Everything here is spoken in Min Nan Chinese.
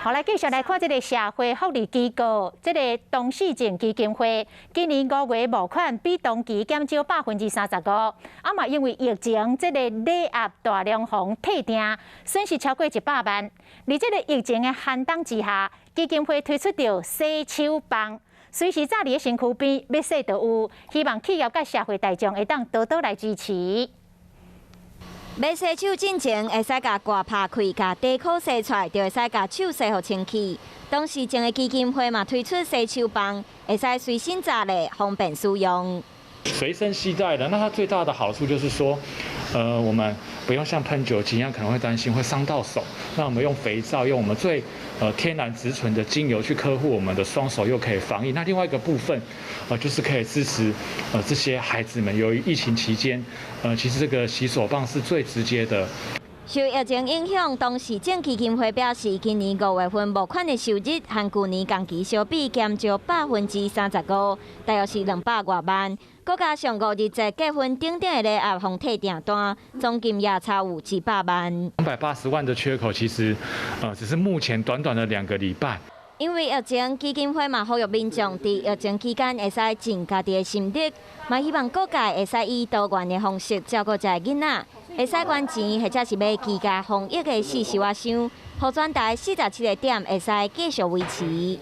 好，來繼續來看這个社會福利機構，這个唐氏症基金會，今年5月募款比同期減少35%，啊嘛因為疫情，這个禮盒大量予退訂，損失超過100萬。佇這个疫情的寒冬之下，基金會推出著洗手棒，隨時紮佇咧身軀邊，欲洗就有，希望企業佮社會大眾會當多多來支持。欲洗手進前，會使共蓋拍開，共底褲洗出來，就會使共手洗予清氣。唐氏症的基金會嘛推出洗手棒，會使隨身攜咧，方便使用。隨身攜帶的，那它最大的好處就是說，我們不用像噴酒精一樣，可能會擔心會傷到手。那我們用肥皂，用我們最天然植醇的精油去呵護我們的雙手，又可以防疫。那另外一個部分，就是可以支持這些孩子們。由於疫情期間，其實這個洗手棒是最直接的。受疫情影響，唐氏症基金會表示，今年5月份募款的收入和舊年同期相比，減少35%，大約是200外萬。閣加上五日節、結婚等等的禮盒予退訂單，總金額差有100萬。280萬的缺口，其實，只是目前短短的2個禮拜。因為疫情，基金會嘛呼籲民眾佇疫情期間會使盡家己的心力，嘛希望各界會使以多元的方式照顧這个囡仔，會使捐錢或者是買居家防疫的四收仔箱，予全台47個點會使繼續維持。